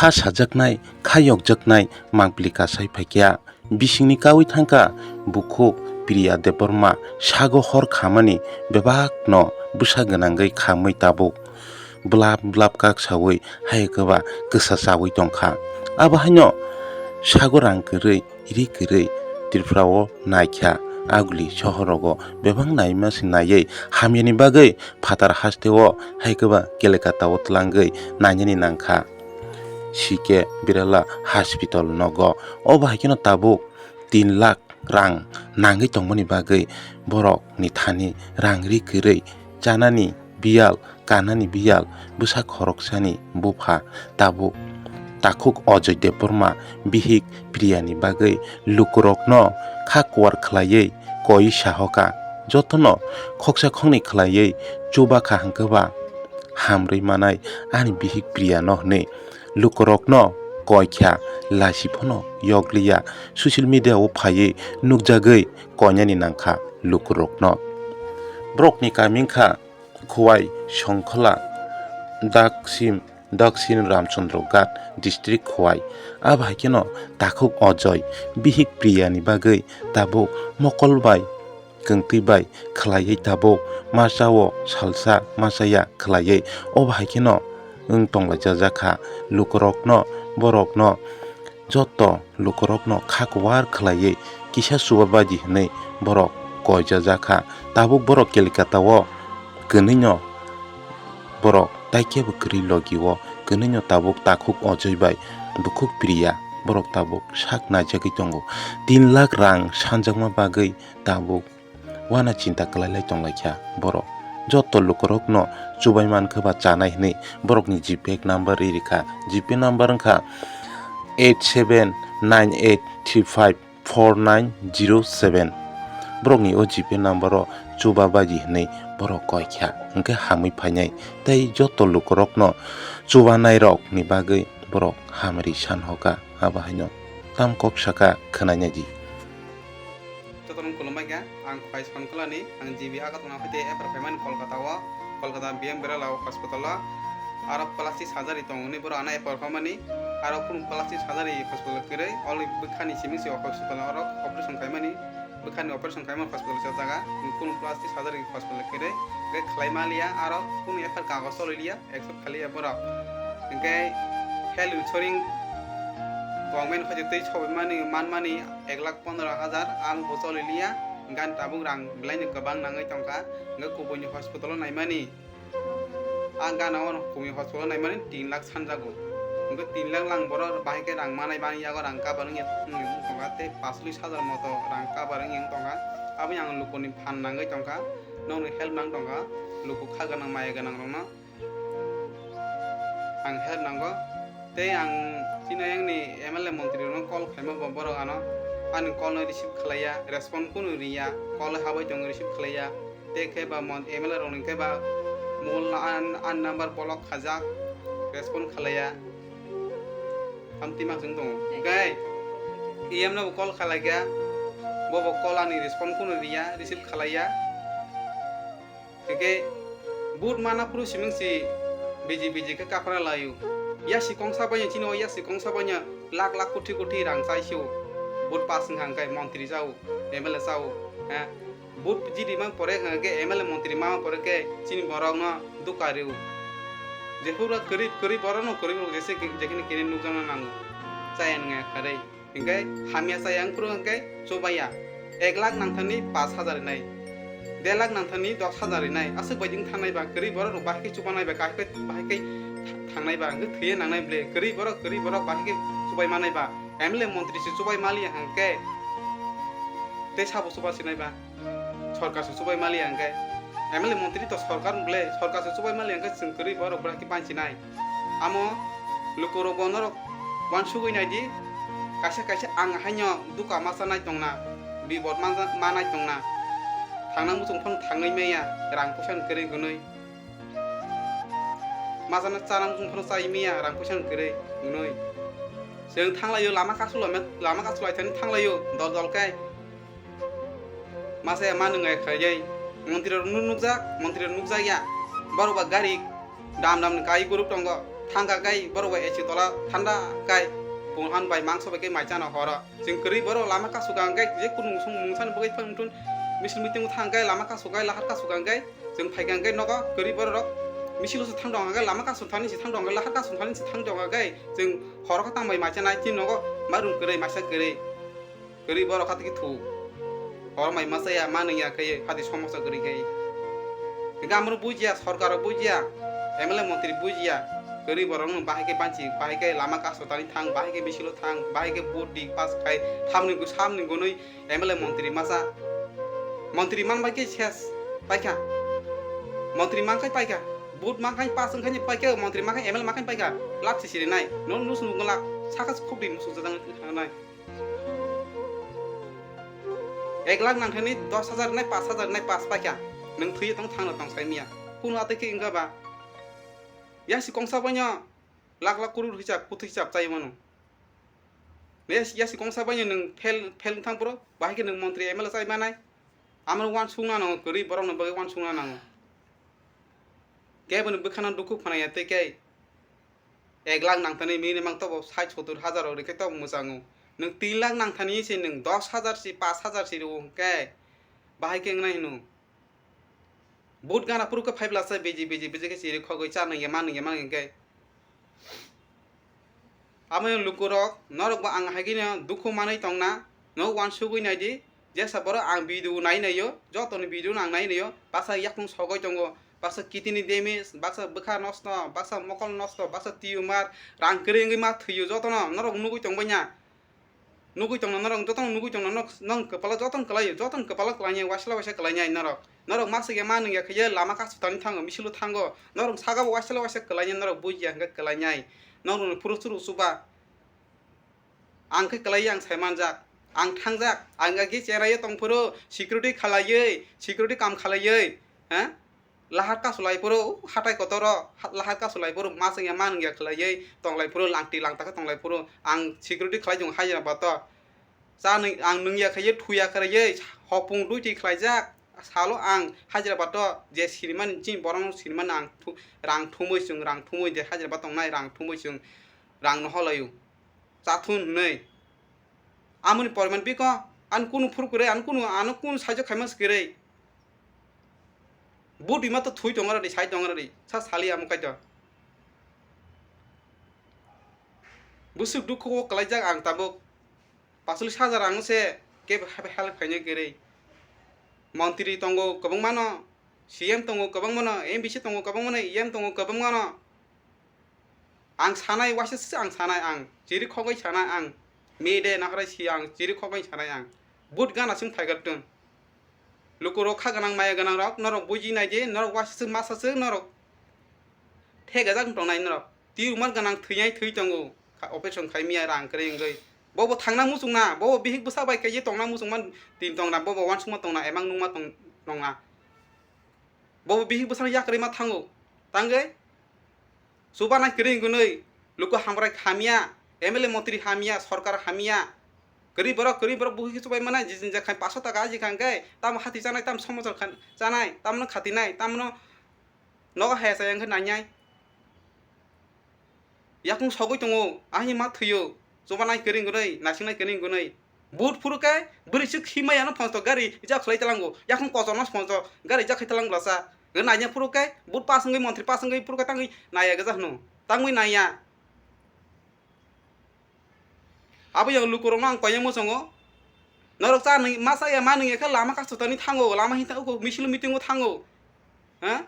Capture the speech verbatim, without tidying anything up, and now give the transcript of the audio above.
A sajaknai, kha yokjaknai mangpili kasai phaikya. Bisingni kaui thangkha bukhuk Priya Debbarma sago hor khamani bebakno bwsa gwnangwi khamwi tabuk blap blap kak saui hai kwba kwsa chaui tongkha. Abo haino sago rang kwrwi ri kwrwi Tripura o naikha, aguli sohor rogo bebak naima se naiwi hamyani bagwi phatar haste o hai kwba Kolkata o twlangwi nainani nangkha. C K Birla Hospital nogo. Obo hai kheno tabuk tin lakh rang nangwi tongmani bagwi borok ni thani rang ri kwrwi chanani biyal, kanani biyal, bwsa khoroksani bupha tabuk takhuk Ajoy Debbarma bihik Priyani bagwi lukurokno kha kuar khlaiwi koi sahoka. Jotono khoksa khoknwi khlaiwi chubakha hwnkhe ba hamrwi manai ani bihik Priyano hwnwi lukurokno koi kha, lachi phano yokliya. Social media o phaiwi nukjagwi koinani nangkha lukurokno. Borokni kami wngkha Khowai Songkhola, Daksim, Daksin Ramchandra Ghat district Khowai. Abo hai kheno takhuk Ajoy bihik Priyani bagwi tabuk mokol bai kwngtwi bai khlaiwi tabuk masa o salsa masa ya khlaiwi obo hai kheno wng tonglaijak kha. Lukurokno, borokno, joto lukurokno kha kuar khlaiwi kisa chubabaji hwnwi borok koijajak kha. Tabuk borok Kolkata o kwnwino borok taikebo kwrwi logi o kwnwino tabuk takhuk Ajoy bai bukhuk Priya borok tabuk sak naijagwi tongo. Tin lakh rang sanjakma bagwi tabuk wana chinta kwlailai tonglaikha borok. Joto lukurokno chubai mankha ba chanai hwnwi borokni G P number ri rikha. G P number wngkha eight seven nine eight three five four nine zero seven. Borokni o G P number o chuba baji hwnwi borok koikha, hwnkhe hamwi phainai. Tei joto lukurokno chubanairokni bagwi borok hamari san hoka, abo haino tam kok saka khwnaina di. Jotono khulumbai kha, ang Khwai Songkholani, ang G B Agartala phaite F R phaimani Kolkata o, Kolkata B M Birla o hospital o, aro plastic surgery tong hwnwi borok ano F R phaimani, aro kunu plastic surgery hospital kwrwi, olo bwkhani simi se hospital oro operation khaimani, bwkhani operation khaimani hospital se jaga, kunu plastic surgery hospital kwrwi, tei khlai maliya, aro kunu F R kagoj choli liya. Accept khaliya borok. Hwnkhe health insurance government hoite twi sobai mani, man mani ek lakh pondro hajar, ang bo choli liya, gan tabuk rang belai ni kwbang nangwi tongkha, hwnkhe kubuni hospital o naimani, a gana o kubuni hospital o naimani tin lakh sanjago, hwnkhe tin lakh lang borok bahai khe rang manai bani yago rang cover wngya wng tongkha, tei pash cholish hajar moto rang cover wngya wng tongkha, aboni ang lukuni phan nangwi tongkha, nokni help nang tongkha, luku kha gwnang maya gwnang rokno. Ang help nango. Tei ang chini ayangni M L A montri rokno call khaima bo borok ano ani call no receive khlaiya, respond kunu riya, call habai tongo receive khlaiya. Tei khe ba mon-, M L A rokni khe ba mobile no an, an number block khajak, respond khlaiya. Hamti mak chwng tongo. Gai, E M no bo call khlaikha, bo bo call ani respond kunu riya, receive khlaiya. Hwnkhe vote mana phuru siming si biji biji khe kaphra laio. Yasi kongsa baino chini o yasi kongsa baino lakh lakh koti koti rang chaisio. Vote pass wngkha hwnkhe montri chao, M L A chao. Ha? Vote jidi mang pore hwnkhe M L A montri mama pore khe chini borokno duka rio. Jephuru kwrwi kwrwi borokno kwrwi borok jese jekhini kini nukjakna nango. Chaya nwnga kharwi. Hingke hamya chaya wngphuru hingke chubaya. Ek lakh nangthani pash hajar rinai. Dei lakh nangthani dos hajar rinai. Aswk bai wng thangnai ba, kwrwi borok rok bahai khe chubanai ba, kahai khe bahai khe thangnai ba, hingke thwiya nangnai ble. Kwrwi borok, kwrwi borok bahai khe chubai manai ba. M L A montri se chubai maliya hingke tei sabo chuba sinai ba. Sorkar se chubai maliya hingke M L A montri to sorkar ble, sorkar se chubai maliya hingke chwng kwrwi borok bahai khe pansinai. Amo lukurokbo norok uansugwi naidi, kaisa kaisa ang haino duka ma chanai tongna, bibot ma, manai tongna, thangna muchung phano thangwi maya, rang puisa ni kwrwi gunwi. Ma chana, chana muchung phano chai maya, rang puisa ni kwrwi gunwi. Chwng thanglaio, lama kasu lama, lama kasu lai thani thanglaio, dol dol khe. Masa ya ma nwngai khaijai. Montri rok nuk-, nukjak, montri rok nukjak ya. Borok ba gari dam dam ni kai group tongo. thangka kai borok bai A C tola thanda kai, bunghan bai mangso bai kai mai chana horo. Chwng kwrwi borok lama kasu ka hwnkhe je kunu mungsa ni bagwi phang thun misil meeting o thang kai lama kasu kai lahar kasu ka hwnkhe chwng phai ka hwnkhe nogo kwrwi borok rok misil o se thang dong hwnkhe lama kasu thani se thang dong hwnkhe lahar kasu thani se thang dong hwnkhe chwng horo kha tang bai mai chanai chini nogo mairung kwrwi maisa kwrwi. Kwrwi borok kha twi thu. Hor mai masa ya, ma nung ya khe, hati somosa kwrwi khe. Hingke amro bujiya, sorkar bujiya, M L A montri bujiya. Kwrwi borok no bahai khe banchi, bahai khe lama kaso tani thang, bahai khe bisilo thang, bahai khe vote di pass khai, thamni gu-, samni gunui M L A montri masa. Montri man bai khe ses paikha. Montri man khai paikha. Vote man khai pass wng khai paikha, montri man khai M L A man khai paikha. Lak sisiri nai. No nus nung lak, saka khuk di nus nung jadang nai. Ek lakh nangthani dos hajar nai, paanch hajar nai, pass paikha. Nwng thwi tong thangno tong sai miya. Kuno atwi khe wngkha ba? Yasi kongsa baino lakh lakh kurur hisab, kuthwi hisab chai mano. Yasi, yasi kongsa baino nwng fail, fail wng thang phuru, bahai khe nwng montri M L A chai manai. Amano uansukna nango, kwrwi borokno bagwi uansukna nango. Keboni bwkhano dukhu phanaya tei khe ek lakh nangthani minimum tobo sait sottur hajar rok rikhe tobo mwchango. Nwng tin lakh nangthani se nwng dos hajar si, paanch hajar si rwo hwnkhe bahai khe wngnai hino. Vote gana phuru khe phai bwlasa beji, beji, beji khe chiri khogwi cha nungya, ma nungya, ma nungya khe. Amo lukurok, norokbo ang haikhe no dukhu manwi tongna, no uansugwi naidi, jesa borok ang video nai naio, jotoni video no ang nai naio, baksa yakung sogwi tongo, baksa kidney damage, baksa bwkha nosto, baksa mokol nosto, baksa tumor, rang kwrwi wngwi ma thwio jotono, norok nugwi tongbaina. Nugwi tongna norok jotono nugwi tongna norok, nong kwpalo jotono kwlaio, jotono kwpalo kwlainai, waisla waisa kwlainai norok. Norok masa ya ma nungya khe lama kasu tani thango, misilo thango. Norok saka bo waisla waisa kwlainai, norok bujiya hwnkhe kwlainai. Norokni phuru churu chuba. Ang khe kwlaiya ang sai manjak. Ang thangjak. Ang agi cheraio tongphuru security khalaiwi, security kam khalaiwi. Ha? Lahar kasu lai phuru, hatai kotoro, ha-, lahar kasu lai phuru, ma chwngya ma nungya khlaiwi, tong lai phuru, langti langta khe tong lai phuru, ang security khlai tongo hajira bato. Cha nung-, ang nungya khlaiwi, thuya khlaiwi, hopung duiti khlaijak, salo ang hajira bato, je sinimani chini borokno sinimani ang thu-, rang thumwi chwng, rang thumwi je hajira bato tongnai, rang thumwi chwng, rang no holaio. Chathun hwnwi. Amoni poriman biko, ang kunu phuru kwrwi, ang kunu, ano kunu saijo khaima se kwrwi. Budi ma to thui tongo radi, sai tongo radi, sa sali amo kaito. Busuk dukhu o kwlaijak ang tabuk. Pasolis hajar ang se kebo help khaina kwrwi. Montri tongo kwbangmano, C M tongo kwbangmano, M B C tongo kwbangmano, E M tongo kwbangmano. Ang sanai, waisa se ang sanai, ang chiri khogwi sanai, ang mide nahrai si ang chiri khogwi sanai ang. But gana sung phaigattung. Lukurok kha gwnang, maya gwnang rok, norok buji nai di, norok waisa se masa se norok thegajak wng tongnai norok. Tumor gwnang thwinai thwi tongo, kha-, operation khai miya rang kwrwi wngwi. Bobo thangna muchungna, bobo bihik bwsa bai kaiye tongna muchungma tin tongna, bobo uansukma tongna, emang nungma tong-, tongna. Bobo bihik bwsano yakarwi ma thango. Tangwi chubanai kwrwi wngwi nwi, luku hamkrai hamya, M L A montri hamya, sorkar hamya. Kwrwi borok, kwrwi borok buhi chubai manai, jijinjak khai paso taka aji kha hwnkhe, tamo hati chanai, tamo somochor khan chanai, tamono khatinai, tamono nogo haya chaya wngkhe nainai. Yakung sogwi tongo, ahini ma thwio, chubanai kwrwi wngwi nwi, naisingnai kwrwi wngwi nwi. But phuru khe bwrwi swk himai ano phonsto gari ijak khlai talango, yakung kochorno phonsto gari ijak khai talang blasa. Nai nai phuru khe but pass wngwi montri pass wngwi phuru khe tangwi naiya gajak hwno. Tangwi naiya. Abo yang lukurokno ang koiya muchungo. Norok cha nung, ma chaya ma nungya khe lama kasutani thango, lama hinta uko misil meeting o thango. Ha?